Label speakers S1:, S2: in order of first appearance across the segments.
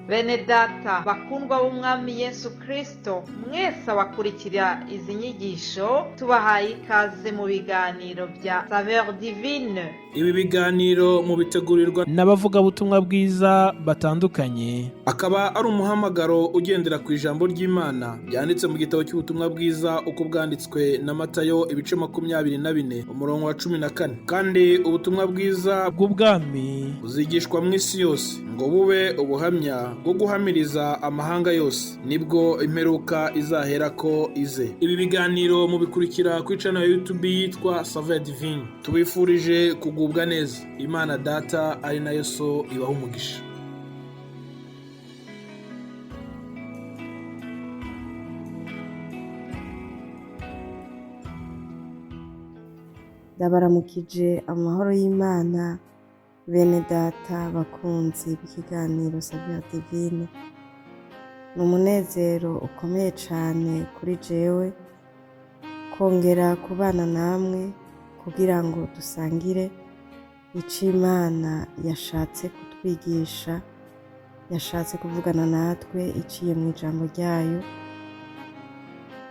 S1: Bene data bakundwa b'Umwami Yesu Kristo, mwese abakurikira izi nyigisho, tubahaye ikaze mu biganiro bya Saveur Divine.
S2: Ibi biganiro mubitegurirwa
S3: n'abavugabutumwa bwiza batandukanye,
S2: akaba ari umuhamagaro ugendera ku ijambo ry'Imana ryanditse mu gitabo cy'ubutumwa bwiza uko bwanditswe na Matayo, ibice 24, umurongo wa 14. Kandi ubutumwa bwiza
S3: bw'ubwami
S2: buzigishwa mu isi yose ngo bube ubuhamya bwo guhamiriza amahanga yose, nibwo imperuka izaherako ize. Ibi biganiro mubikurikira kuri channel ya YouTube yitwa Saveur Divine. Tubifurije kugubwa neza. Imana Data ari nayo So ibaha umugisha.
S4: Ndabaramukije amahoro y'Imana, bene data bakunzi b'ikiganiro Saveur Divine. Ni umunezero ukomeye cane kuri jewe kongera kubana namwe kugira ngo dusangire ico Imana yashatse kutwigisha, yashatse kuvugana natwe iciye mu ijambo ryayo.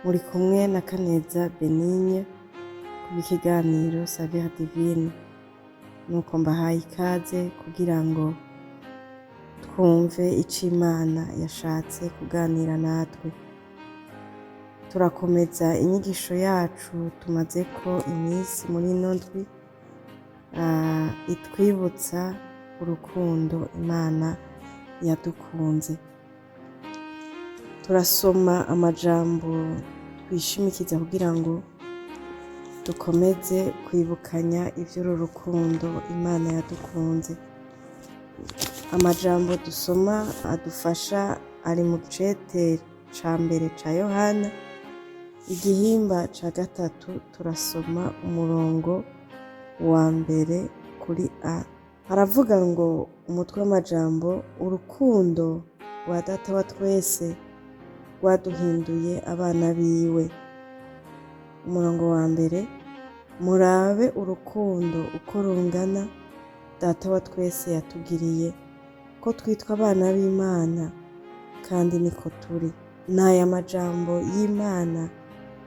S4: Muri kumwe na Kaneza Benigne kubw'ikiganiro Saveur Divine. Nuko mbahaye ikaze kugira ngo twumve ico Imana yashatse kuganira natwe. Turakomeza inyigisho yacu tumazeko iminsi muri ino ndwi, itwibutsa urukundo Imana yadukunze. Turasoma amajambo twishimikiza kugira ngo dukomeze kwibukanya ivy'uru rukundo Imana yadukunze. Amajambo dusoma adufasha ari mu cete ca mbere ca Yohana, igihimba ca gatatu, turasoma umurongo wa mbere kuri A. Haravuga ngo umutwe w'amajambo: urukundo rwa Data wa twese rwaduhinduye abana biwe. Umurongo wa mbere: murabe urukundo uko rungana Data wa twese yatugiriye, ko twitwa abana b'Imana, kandi niko turi. N'aya majambo y'Imana,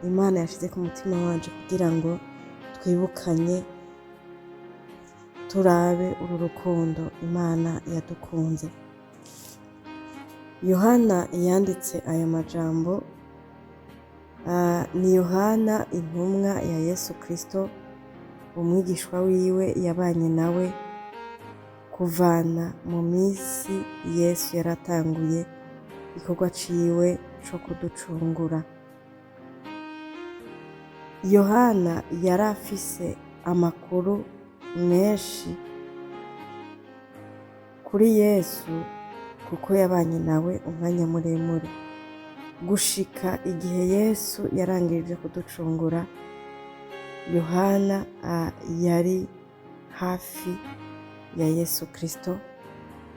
S4: Imana yashize ku mutima wanje kugira ngo twibukanye, turabe uru rukundo Imana yadukunze. Yohana yanditse aya majambo, ni Yohana intumwa ya Yesu Kristo, umwigishwa wiwe yabanye nawe kuvana mu minsi Yesu yaratanguye igikorwa ciwe co kuducungura. Yohana yari afise amakuru menshi kuri Yesu kuko yabanye nawe umwanya muremure, gushika igihe Yesu yarangirije kuducungura. Yohana yari hafi ya Yesu Kristo.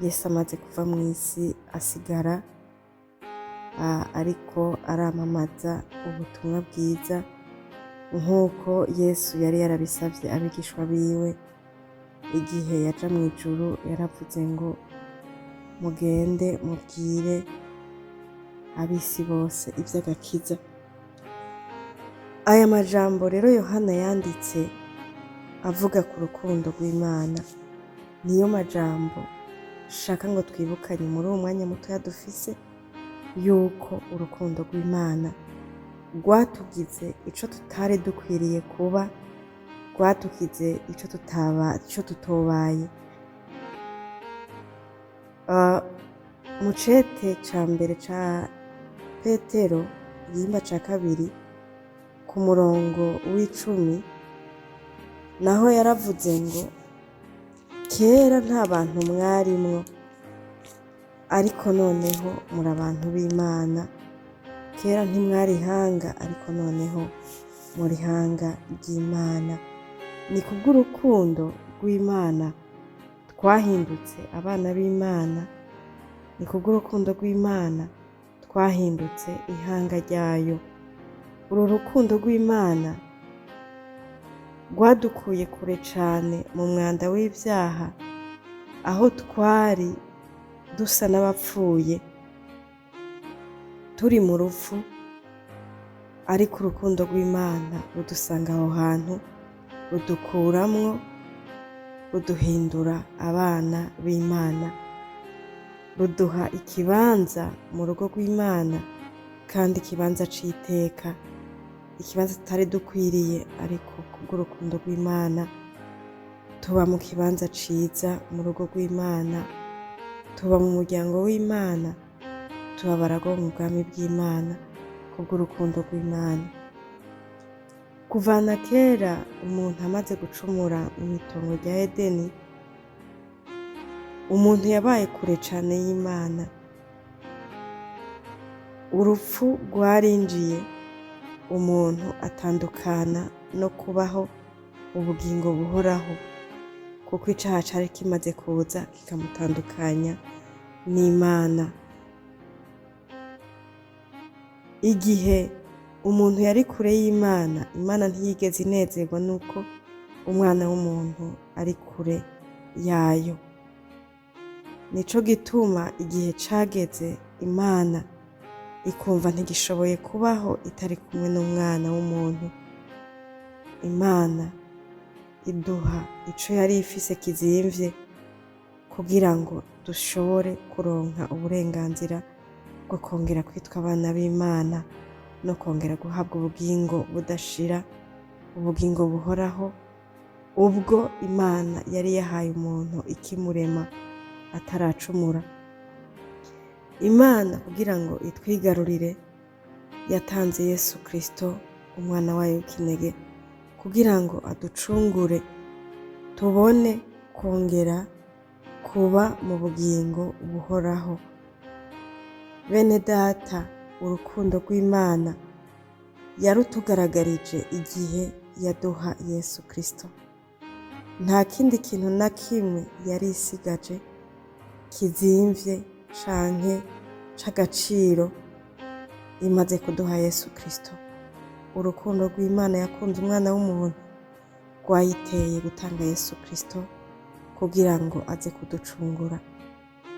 S4: Yesu amaze kuva mu isi asigara ariko aramamaza ubutumwa bwiza nk'uko Yesu yari yarabisavye abigishwa biwe. Igihe yaja mu ijuru yaravuze ngo: mugende mubwire ab'isi bose ivy'agakiza. Aya majambo rero Yohana yanditse avuga ku rukundo rw'Imana niyo majambo shaka ngo twibukanye muri uwo mwanya mutoya dufise, yuko urukundo rw'Imana rwatugize ico tutari dukwiriye kuba, rwatugize ico tutaba, ico tutobaye. Mu cete ca mbere ca Petero, igihimba ca kabiri, ku murongo w'icumi, naho yaravuze ngo: kera nta bantu mwarimwo, ariko noneho muri abantu b'Imana. Kera ntimwari ihanga, ariko noneho muri ihanga ry'Imana. Ni kubw'urukundo rw'Imana twahindutse abana b'Imana, ni kubw'urukundo rw'Imana twahindutse ihanga ryayo. Uru rukundo rw'Imana rwadukuye kure cane mu mwanda w'ivyaha, aho twari dusa n'abapfuye, turi mu rupfu, ariko urukundo rw'Imana rudusanga aho hantu, rudukuramwo, ruduhindura abana b'Imana, ruduha ikibanza mu rugo rw'Imana, kandi ikibanza c'iteka, ikibanza tutari dukwiriye, ariko kubw'urukundo rw'Imana tuba mu kibanza ciza mu rugo rw'Imana, tuba mu muryango w'Imana, tuba abaragwa mu bwami bw'Imana kubw'urukundo rw'Imana. Kuvana kera umuntu amaze gucumura mw'itongo rya Edeni, umuntu yabaye kure cane y'Imana. Urupfu rwarinjiye, umuntu atandukana no kubaho ubugingo buhoraho, kuko icaha cari kimaze kuza kikamutandukanya n'Imana. Igihe umuntu yari kure y'Imana, Imana ntiyigeze inezerwa n'uko umwana w'umuntu ari kure yayo. Nico gituma igihe cageze Imana ikumva ntigishoboye kubaho itari kumwe n'umwana w'umuntu. Imana iduha ico yari ifise kizimvye kugira ngo dushobore kuronka uburenganzira bwo kongera kwitwa abana b'Imana no kongera guhabwa ubugingo budashira, ubugingo buhoraho, ubwo Imana yari yahaye umuntu ikimurema ataracumura. Imana kugira ngo itwigarurire yatanze Yesu Kristo umwana wayo w'ikinege kugira ngo aducungure tubone kongera kuba mu bugingo buhoraho. Bene data, urukundo rw'Imana yarutugaragarije igihe yaduha Yesu Kristo. Nta kindi kintu na kimwe yari isigaje kizimvye canke c'agaciro imaze kuduha Yesu Kristo. Urukundo rw'Imana yakunze umwana w'umuntu rwayiteye gutanga Yesu Kristo kugira ngo aze kuducungura.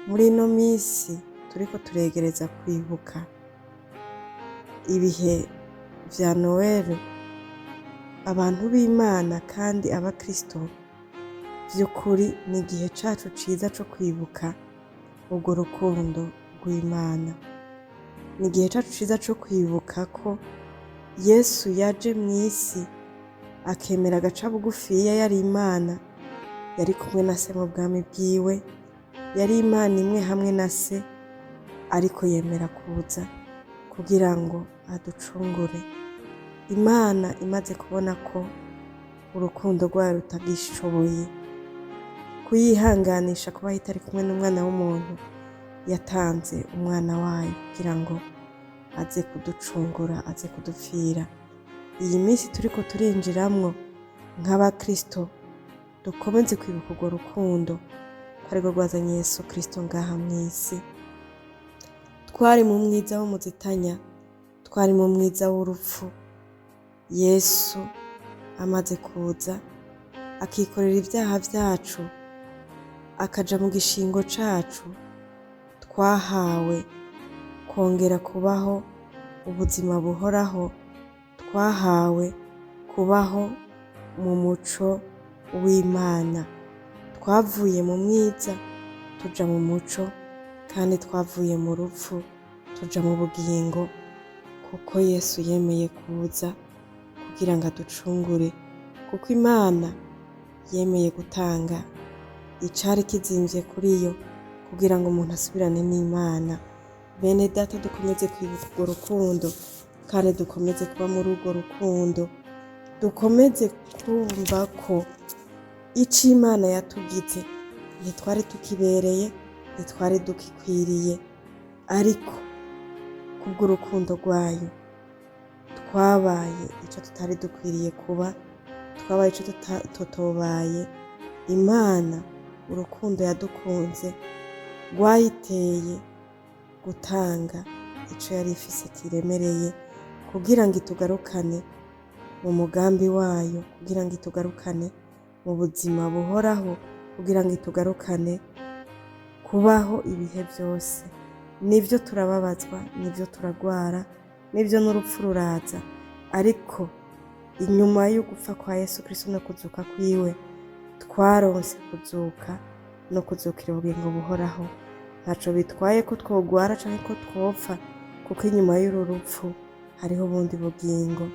S4: Muri ino misi turiko turegereza kwibuka ibihe vya Noweli, abantu b'Imana kandi abakristo, vy'ukuri ni igihe cacu ciza co kwibuka urwo rukundo rw'Imana. Ni igihe cacu ciza co kwibuka ko Yesu yaje mw'isi akemera agaca bugufiya, yari Imana, yari kumwe na se mu bwami bwiwe, yari Imana imwe hamwe na se, ariko yemera kuza kugira ngo aducungure. Imana imaze kubona ko urukundo rwayo rutagishoboye kuyihanganisha kubaho itari kumwe n'umwana w'umuntu, yatanze umwana wayo kugira ngo aze kuducungura, aze kudupfira. Iyi minsi turiko turinjiramwo nk'abakristo, dukomeze kwibuka urwo rukundo ko arirwo rwazanye Yesu Kristo ngaha mw'isi. Twari mu mwiza w'umuzitanya, twari mu mwiza w'urupfu. Yesu amaze kuza akikorera ibyaha vyacu, akaja mu gishingo cacu, twahawe kongera kubaho ubuzima buhoraho, twahawe kubaho mu muco w'Imana. Twavuye mu mwiza tuja mu muco, kandi twavuye mu rupfu tuja mu bugingo, kuko Yesu yemeye kuza kugira ngo aducungure, kuko Imana yemeye gutanga icari kizimvye kuri yo kugira ngo umuntu asubirane n'Imana. Bene data, dukomeze kwibuka urwo rukundo, kandi dukomeze kuba muri urwo rukundo, dukomeze kumva ko ico Imana yatugize ntitwari tukibereye, ntitwari dukikwiriye, ariko kubw'urukundo rwayo twabaye ico tutari dukwiriye kuba, twabaye ico tutobaye. Imana urukundo yadukunze rwayiteye gutanga ico yari ifise kiremereye kugira ngo itugarukane mu mugambi wayo, kugira ngo itugarukane mu buzima buhoraho, kugira ngo itugarukane Kubaho ibihe byose. Nibyo turababazwa, nibyo turagwara, nibyo n'urupfu ruraza, ariko inyuma yo gupfa kwa Yesu Kristo no kuzuka kwiwe, twaronse kuzuka no kuzukira ubugingo buhoraho. Ntaco bitwaye ko twogwara canke ko twopfa, kuko inyuma y'uru rupfu hariho ubundi bugingo.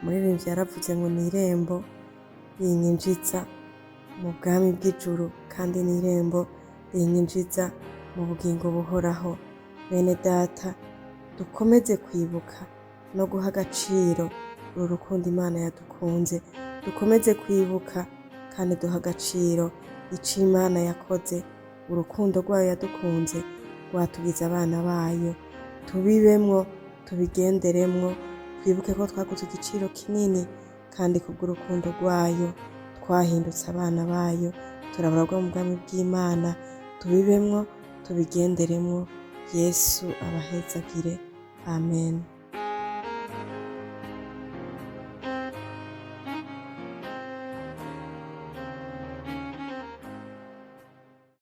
S4: Umuririmbyi yaravuze ngo ni irembo rinyinjiza mu bwami bw'ijuru, kandi ni irembo rinyinjiza mu bugingo buhoraho. Bene data, dukomeze kwibuka no guha agaciro uru rukundo Imana yadukunze. Dukomeze kwibuka kandi duha agaciro ico Imana yakoze. Urukundo rwayo yadukunze rwatugize abana bayo. Tubibemwo, tubigenderemwo, twibuke ko twaguze igiciro kinini, kandi kubw'urukundo rwayo twahindutse abana bayo, turabarwa mu bwami bw'Imana. Tubibemwo, tubigenderemwo. Yesu abahezagire. Amen.